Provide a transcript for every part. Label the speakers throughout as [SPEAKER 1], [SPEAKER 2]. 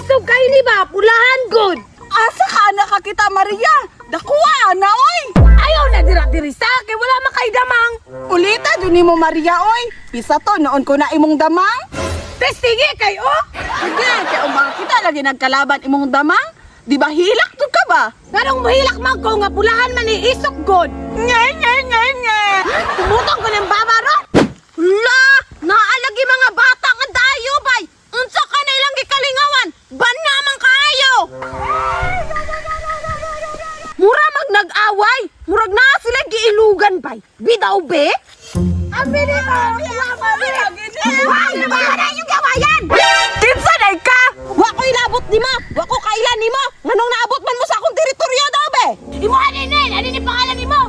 [SPEAKER 1] Isog kay ni ba? Pulahan good.
[SPEAKER 2] Asa ka nakakita, Maria? Dakuha na, oy!
[SPEAKER 1] Ayaw na dira diri sa kay wala man kay damang.
[SPEAKER 2] Ulita dun nimo, Maria, oy! Pisa to, noon ko na imong damang.
[SPEAKER 1] Testige kay oh.
[SPEAKER 2] Sige, kay kita lagi nagkalaban imong damang. Di ba hilak to ka ba?
[SPEAKER 1] Nganong muhilak man ko nga pulahan man ni isog good.
[SPEAKER 2] Nye, nye, nye, nye!
[SPEAKER 1] Tumutong ko ng baba ron.
[SPEAKER 2] La! Naalagi mga bata nga dayo, bay! Unsa ka na ilang gikalingawan? Ban naman kaayo! Mura mag nag-away! Murag na sila giilugan, bay! Bidaw, be?
[SPEAKER 1] Abi ni mo.
[SPEAKER 2] Ay, na yung gawayan! Kinsa day ka? Wa ko'y labot nimo! Wa ko kailan nimo! Nganong naabot man mo sa akong teritoryo daw, be?
[SPEAKER 1] Imo ani ni, ani ni pangalan nimo?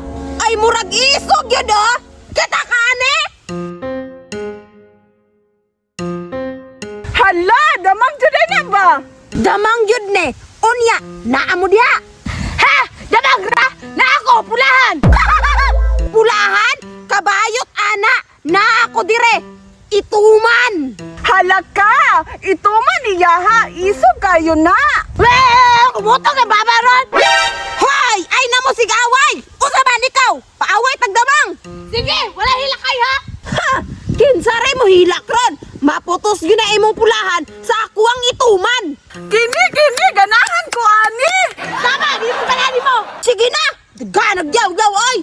[SPEAKER 2] Ay, murag isog yun, oh! Kita ka, ane! Hala! Damang jud na ba? Damang jud ne! Unya! Naa mo diha!
[SPEAKER 1] Ha? Damang ra? Na ako pulahan.
[SPEAKER 2] Pulahan? Kabayot, ana! Naa ako dire! Ituman! Hala ka! Ituman niya ha! Isog kayo na!
[SPEAKER 1] Well, kumutong ng baba ron.
[SPEAKER 2] Hoy! Ay na mo sigaway! Usa man ikaw! Paaway tagdamang!
[SPEAKER 1] Sige, wala hilak kay ha.
[SPEAKER 2] Ha! Kinsa rin mo hilak ron! Maputos gyud na imong pulahan sa akuang ituman! Kini, kini! Ganahan ko, ani!
[SPEAKER 1] Tama, di mo ganahan mo.
[SPEAKER 2] Sige na! Daga, nagyaw-yaw, oy!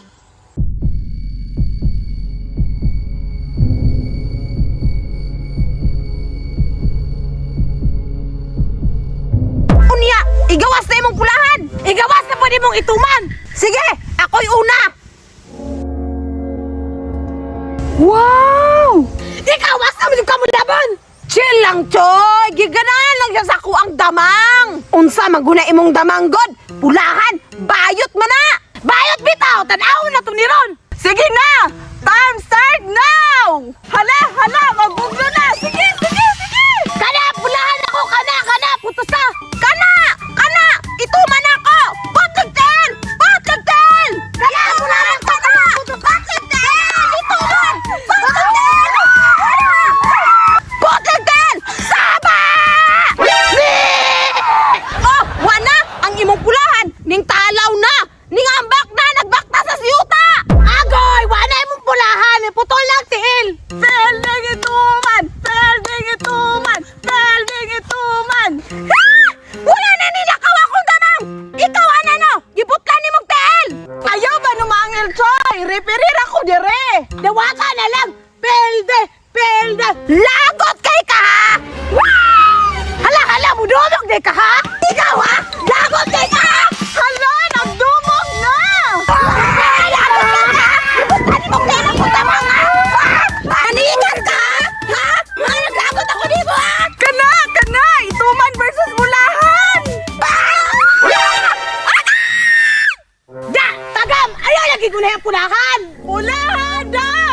[SPEAKER 2] Unya, igawas na imong pulahan!
[SPEAKER 1] Igawas na pwede mong ituman.
[SPEAKER 2] Sige, ako'y una! Wow!
[SPEAKER 1] Ikaw, asa mo yung kamulaban?
[SPEAKER 2] Chill lang, Choy! Giganahan lang siya sa akuang damang! Unsa maguna imong damang, God? Pulahan! Bayot man na!
[SPEAKER 1] Bayot bitaw, tanaw na to ni ron.
[SPEAKER 2] Sige na! Time start now! Hala, hala! Maguglo na! Sige, sige, sige!
[SPEAKER 1] Kana, pulahan ako, kana, kana, putos na.
[SPEAKER 2] Kana! Kana! Ituman ako! Patlagtel! Patlagtel!
[SPEAKER 1] Kana, pulahan ako,
[SPEAKER 2] Kana! Patlagtel! Ituman! Patlagtel! Patlagtel! Saba! Oh, wana! Ang imong pulahan! Ning talaw na! Ning ambak na! Nagbakta sa siyuta!
[SPEAKER 1] Agoy, wala imong pulahan, putol lang tiil.
[SPEAKER 2] Pelding ituman! Pelding ituman! Pelding ituman! Ha! Wala na nilakaw akong damang! Ikaw ana no! Gibutlan ni mong tiil! Ayaw ba numangil, Choy? Referir ako dire!
[SPEAKER 1] Dawata na lang. Pelde, pelde.
[SPEAKER 2] Lagot kay ka ha!
[SPEAKER 1] Hala, hala, mudumog di ka ha?
[SPEAKER 2] Ikaw ha! Lagot kay ka ha! Hala! Nagdumog na! Lagot kay ka! Gibutlan ni mong tiil akong damang ha! Panigan ka! Ha? Mga naglagot ako dito ha! Kana! Kana! Ituman versus bulahan!
[SPEAKER 1] Da, tagam, ayaw lagi ko na yung pulahan.
[SPEAKER 2] Pulahan daw!